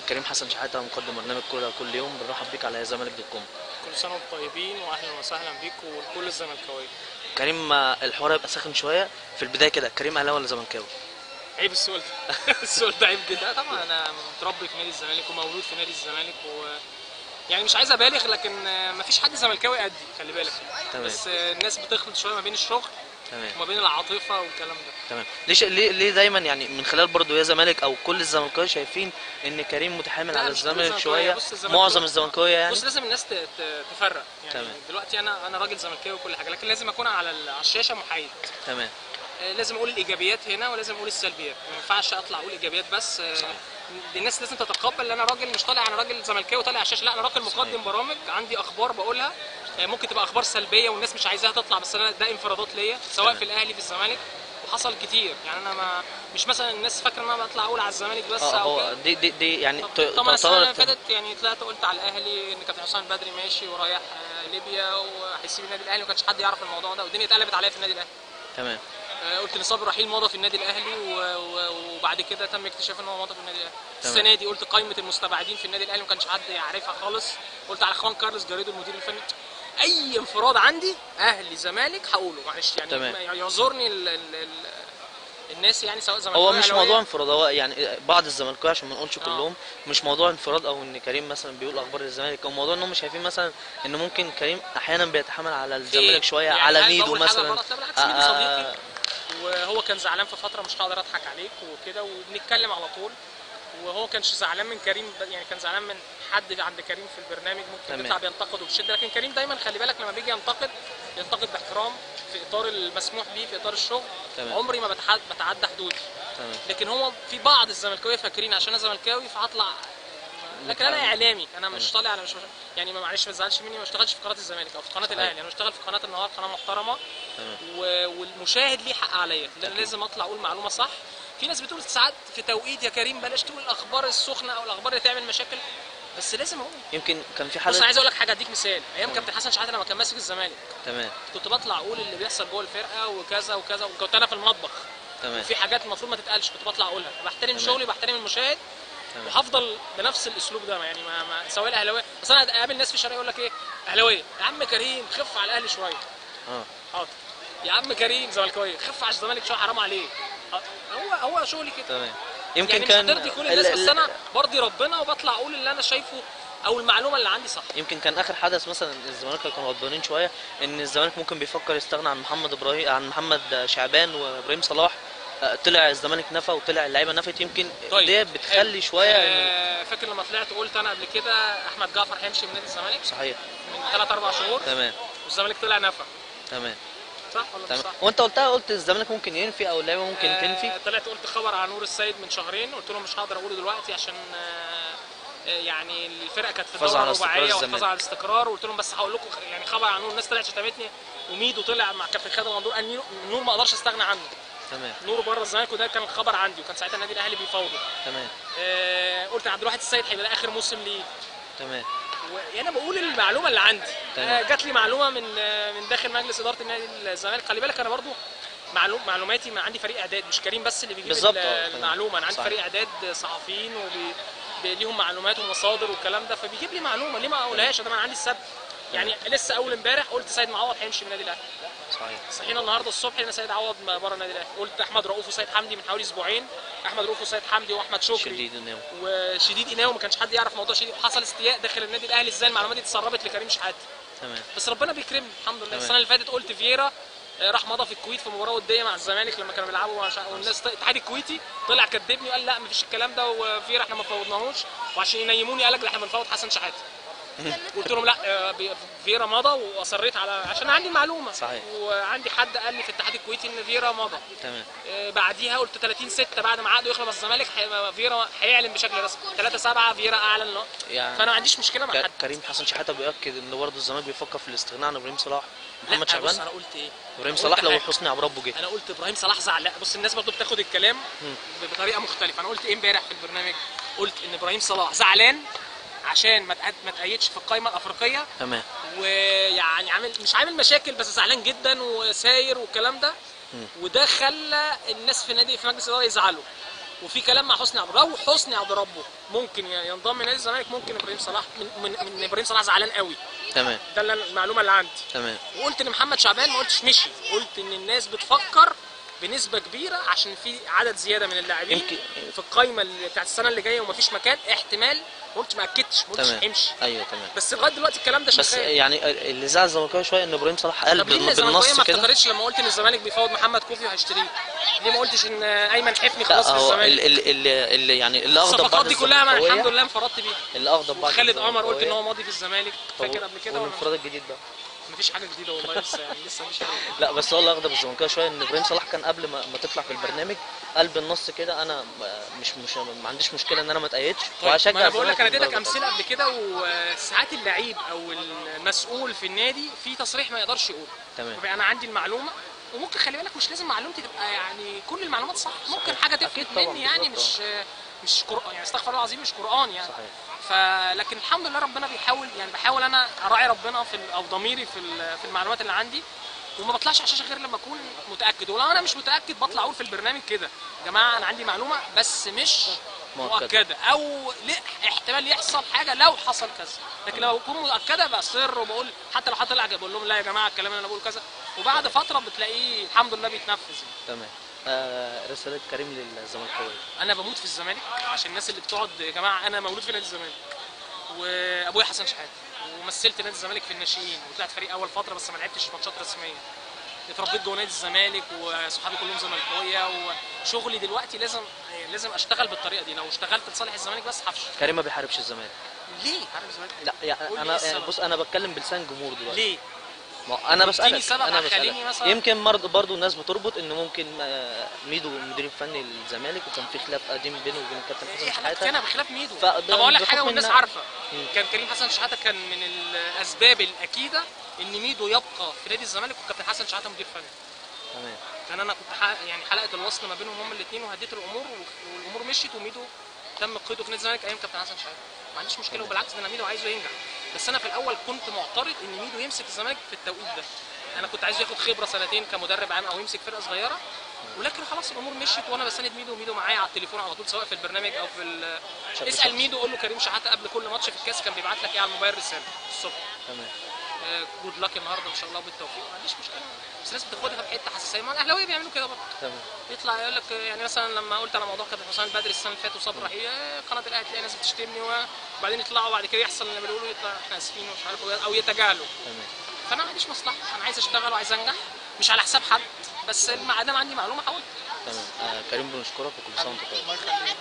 كريم حسن شحاته، مقدم برنامج كورة كل يوم. بنرحب بيك على زمالك dot com. كل سنة وانتم طيبين واهلا وسهلا بيكم ولكل الزملكاويه. كريم، الحوار هيبقى ساخن شوية في البداية كده. كريم اهلاوي ولا زملكاوي؟ عيب السؤال ده. السؤال ده عيب جدا. طبعا انا متربي في نادي الزمالك ومولود في نادي الزمالك، و يعني مش عايز ابالغ لكن مفيش حد زملكاوي قدي، خلي بالك. تمام. بس الناس بتخلط شوية ما بين الشغل، تمام، وما بين العاطفة والكلام ده. تمام. ليش ليه دايما يعني من خلال برضو يا زمالك او كل الزملكاويه شايفين ان كريم متحامل على الزمالك شوية؟ معظم الزملكاويه يعني. بص، لازم الناس تفرق يعني. تمام. دلوقتي انا راجل زملكاوي وكل حاجة، لكن لازم اكون على الشاشة محايد. تمام. لازم اقول الايجابيات هنا ولازم اقول السلبيات، ما ينفعش اطلع اقول ايجابيات بس. صحيح. الناس لازم تتقبل ان انا راجل مش طالع، انا راجل زملكاوي طالع على الشاشة، لا انا راجل مقدم برامج، عندي اخبار بقولها، ممكن تبقى اخبار سلبية والناس مش عايزاها تطلع، بس انا ده انفرادات ليا سواء في الاهلي في الزمالك، وحصل كتير يعني. انا ما مش مثلا الناس فاكره ان انا بطلع اقول على الزمالك بس او هو دي يعني. طبعا السنة اللي فاتت يعني طلعت قلت على الاهلي ان كابتن حسام بدري ماشي ورايح ليبيا وهيسيب النادي الاهلي، وما كانش حد يعرف الموضوع ده، والدنيا اتقلبت عليا في النادي الاهلي. تمام. قلت ان صبري رحيل مضى في النادي الاهلي، وبعد كده تم اكتشاف ان هو مضى في النادي الاهلي. السنة دي قلت قائمة المستبعدين في النادي الاهلي ما كانش حد يعرفها خالص، قلت على خوان كارلوس جاريدو المدير الفني. اي انفراد عندي اهلي زمالك هقوله، معلش يعني. تمام. يعذرني الناس يعني، سواء زملكاوي. هو مش موضوع انفراد، هو يعني بعض الزملكاويه عشان ما نقولش كلهم، مش موضوع انفراد او ان كريم مثلا بيقول اخبار الزمالك، او موضوع انهم شايفين مثلا ان ممكن كريم احيانا بيتحامل على الزمالك شوية، يعني على ميدو مثلا. بالعكس، ميدو صديقي وهو كان زعلان في فترة، مش هقدر اضحك عليك وكده، وبنتكلم على طول، وهو كانش زعلان من كريم، يعني كان زعلان من حد عند كريم في البرنامج ممكن يطلع بينتقده بشده، لكن كريم دايما خلي بالك لما بيجي ينتقد ينتقد باحترام في اطار المسموح بيه في اطار الشغل. تمام. عمري ما بتعدى حدودي. تمام. لكن هو في بعض الزملكاويه فاكرين عشان انا زملكاوي فهطلع، لكن انا اعلامي، انا مش طالع، انا مش يعني معلش ما تزعلش مني، ما اشتغلش في قناة الزمالك او في قناة الاهلي، انا بشتغل في قناة النهار، قناة محترمه. والمشاهد ليه حق عليا، لان لازم اطلع اقول معلومة صح. في ناس بتقول ساعات في توقيت يا كريم بلاش تقول الاخبار السخنة او الاخبار اللي تعمل مشاكل، بس لازم اقول. يمكن كان في حاله. بص، انا عايز اقول لك حاجة، اديك مثال. ايام كابتن حسن شحاته لما كان ماسك الزمالك، تمام، كنت بطلع اقول اللي بيحصل جوه الفرقة وكذا وكذا، وكنت انا في المطبخ. تمام. في حاجات المفروض ما تتقالش كنت بطلع اقولها. بحترم شغلي، بحترم المشاهد، وهفضل بنفس الاسلوب ده يعني. ما سواء الاهلاوية، بس انا اقابل ناس في الشارع يقول لك ايه اهلاويه، يا عم كريم خف على الاهلي شوية. حاضر يا عم كريم، زملكاويه خف على الزمالك شوية، حرام عليك. هو شغلي كده. تمام. يمكن يعني كان مش هترضي كل الناس، بس انا برضي ربنا وبطلع اقول اللي انا شايفه او المعلومة اللي عندي صح. يمكن كان اخر حدث مثلا الزمالك كانوا غضبانين شوية ان الزمالك ممكن بيفكر يستغنى عن محمد ابراهيم، عن محمد شعبان وابراهيم صلاح. طلع الزمالك نفى وطلع اللعيبة نفت، يمكن طيب. دي بتخلي شوية. فاكر لما طلعت قلت انا قبل كده احمد جعفر هيمشي من نادي الزمالك؟ صحيح، من 3 4 شهور. تمام. والزمالك طلع نفى. تمام. صح ولا مش صح؟ وانت قلتها، قلت الزمالك ممكن ينفي او اللعيبة ممكن تنفي. طلعت قلت خبر على نور السيد من شهرين، قلت لهم مش هقدر اقوله دلوقتي عشان يعني الفرقة كانت في الدورة الرباعية وحافظ على الاستقرار، وقلت لهم بس هقول لكم يعني خبر عن نور. الناس طلعت شتمتني، وميدو طلع مع كابتن خالد غندور قال نور ما اقدرش استغنى عنه. تمام. نور بره الزمالك، وده كان الخبر عندي، وكان ساعتها النادي الاهلي بيفاوضه. تمام. قلت عبد الواحد السيد هيبقى ده اخر موسم ليه. تمام. انا بقول المعلومة اللي عندي. جات لي معلومة من داخل مجلس ادارة النادي الزمالك. خلي بالك انا برضو معلوماتي، ما عندي فريق اعداد، مش كريم بس اللي بيجيب المعلومة، انا عندي صحيح. فريق اعداد صحفيين ليهم معلومات ومصادر والكلام ده، فبيجيب لي معلومة ليه ما اقولهاش؟ انا عندي السبب يعني. لسه اول امبارح قلت سيد معوض هيمشي من النادي الاهلي. صحيح. صحينا النهارده الصبح لقينا سيد عوض بره النادي الاهلي. قلت احمد رؤوف وسيد حمدي من حوالي اسبوعين، احمد رؤوف وسيد حمدي واحمد شكري شديد قناوي وشديد قناوي، ما كانش حد يعرف موضوع شديد، وحصل استياء داخل النادي الاهلي ازاي المعلومات دي اتسربت لكريم شحاته. تمام. بس ربنا بيكرمني الحمد لله. السنة اللي فاتت قلت فييرا راح مضى في الكويت في مباراة وديه مع الزمالك لما كانوا بيلعبوا، والناس الاتحاد الكويتي طلع كدبني وقال لا مفيش الكلام ده، وفييرا احنا ما فوضناهوش، وعشان ينيموني قال لك احنا بنفوض حسن شحاته. قلت لهم لا، فييرا مضى، واصريت على عشان عندي معلومة. صحيح. وعندي حد قال لي في الاتحاد الكويتي ان فييرا مضى. تمام. بعديها قلت 30/6 بعد ما عقده يخلص الزمالك فييرا هيعلن بشكل رسمي. 3/7 فييرا اعلن. يعني فانا ما عنديش مشكلة مع حد. كريم حسن شحاته بيؤكد ان برضه الزمالك بيفكر في الاستغناء عن ابراهيم صلاح، محمد شعبان. بص انا قلت ايه؟ ابراهيم صلاح لو حسني عبد ربه جه. انا قلت ابراهيم صلاح زعل. بص الناس برضه بتاخد الكلام بطريقة مختلفة. انا قلت ايه امبارح في البرنامج؟ قلت ان ابراهيم صلاح زعلان عشان ما تأيدش في القايمة الافريقية. تمام. ويعني عامل مش عامل مشاكل، بس زعلان جدا وساير والكلام ده. وده خلى الناس في نادي في مجلس الادارة يزعلوا. وفي كلام مع حسني عبد ربه. حسني عبد ربه ممكن ينضم لنادي الزمالك، ممكن ابراهيم صلاح من ابراهيم صلاح زعلان قوي. تمام. ده المعلومة اللي عندي. تمام. وقلت ان محمد شعبان ما قلتش مشي، قلت ان الناس بتفكر بنسبة كبيرة عشان في عدد زيادة من اللاعبين في القايمة بتاعت السنة اللي جاية ومفيش مكان، احتمال. ما قلتش، ما اكدتش، ما قلتش امشي. ايوه تمام. بس لغاية دلوقتي الكلام ده شغال. بس يعني اللي زعل الزملكاويه شوية ان ابراهيم صلاح قال بالنص كده. ما افتكرتش لما قلت ان الزمالك بيفاوض محمد كوفي وهيشتريه؟ ليه ما قلتش ان ايمن حفني خلاص في الزمالك؟ اللي يعني اللي اغضب بعض الصفقات دي كلها ما الحمد لله انفردت بيها. اللي اغضب بعض خالد قمر قلت ان هو ماضي في الزمالك، فاكر قبل كده؟ والانفراد الجديد ده مفيش حاجة جديدة والله لسه، يعني لسه مفيش حاجة. لا بس هو اللي اغضب الزملكاويه شوية ان ابراهيم صلاح كان قبل ما تطلع في البرنامج قال بالنص كده انا مش ما عنديش مشكلة ان انا ما اتقيدش وهشجع. ما انا بقول لك انا اديتك امثلة قبل كده، وساعات اللعيب او المسؤول في النادي في تصريح ما يقدرش يقوله. تمام. انا عندي المعلومة، وممكن خلي بالك مش لازم معلومتي تبقى يعني كل المعلومات صح، ممكن حاجة تفلت مني يعني، مش قرآن يعني، استغفر الله العظيم، مش قرآن يعني. صحيح. فلكن الحمد لله ربنا بيحاول، يعني بحاول انا اراعي ربنا في او ضميري في المعلومات اللي عندي، وما بطلعش على الشاشة غير لما اكون متاكد، ولو انا مش متاكد بطلع اقول في البرنامج كده يا جماعة انا عندي معلومة بس مش مؤكدة، او احتمال يحصل حاجة لو حصل كذا، لكن لو اكون مؤكدة بصر وبقول حتى لو هطلع بقول لهم لا يا جماعة الكلام اللي انا بقوله كذا، وبعد فترة بتلاقيه الحمد لله بيتنفذ. تمام. رسالة كريم للزملكاويه. انا بموت في الزمالك عشان الناس اللي بتقعد يا جماعة، انا مولود في نادي الزمالك وابويا حسن شحاته، ومثلت نادي الزمالك في الناشئين وطلعت فريق اول فترة بس ما لعبتش ماتشات رسمية. اتربيت جوه نادي الزمالك وصحابي كلهم زملكاويه، وشغلي دلوقتي لازم اشتغل بالطريقة دي. لو اشتغلت لصالح الزمالك بس هفشل. كريم ما بيحاربش الزمالك. ليه حارب الزمالك؟ لا يعني انا يعني بص، انا بتكلم بلسان جمهور دلوقتي. ليه؟ ما انا بسالك، انا بسالك يمكن برضه الناس بتربط ان ممكن ميدو المدير الفني للزمالك وكان في خلاف قديم بينه وبين الكابتن حسن شحاته. كان بخلاف ميدو. طب اقول لك حاجة والناس عارفه، كان كريم حسن شحاته كان من الاسباب الاكيده ان ميدو يبقى في نادي الزمالك والكابتن حسن شحاته مدير فني. تمام. كان انا كنت يعني حلقة الوصل ما بينهم هم الاثنين، وهديت الامور والامور مشيت، وميدو تم قيده في نادي الزمالك ايام كابتن حسن شحاته. ما عنديش مشكلة، وبالعكس ده انا ميدو عايزه ينجح، بس انا في الاول كنت معترض ان ميدو يمسك الزمالك في التوقيت ده. انا كنت عايزه ياخد خبره سنتين كمدرب عام او يمسك فرقه صغيرة، ولكن خلاص الامور مشيت وانا بساند ميدو، وميدو معايا على التليفون على طول سواء في البرنامج او في اسال ميدو قول له كريم شحاته قبل كل ماتش في الكاس كان بيبعت لك ايه على الموبايل رسالة الصبح. تمام. good luck النهارده ان شاء الله بالتوفيق، ما عنديش مشكلة، بس الناس بتاخدها بحته حساسية. ما الاهلاوية بيعملوا كده برضه. تمام. يطلع يقول لك يعني مثلا لما قلت على موضوع كابتن حسام البدري السنة اللي فاتت وصبري رحيل، قناة الاهلي تلاقي ناس بتشتمني، وبعدين يطلعوا بعد كده يحصل اللي بيقولوا يطلع احنا اسفين ومش عارف او يتجاهلوا. تمام. فانا ما عنديش مصلحة، انا عايز اشتغل وعايز انجح مش على حساب حد، بس ما دام عندي معلومة هقول. تمام. كريم بنشكرك وكل سنة وانت طيب. الله يخليك.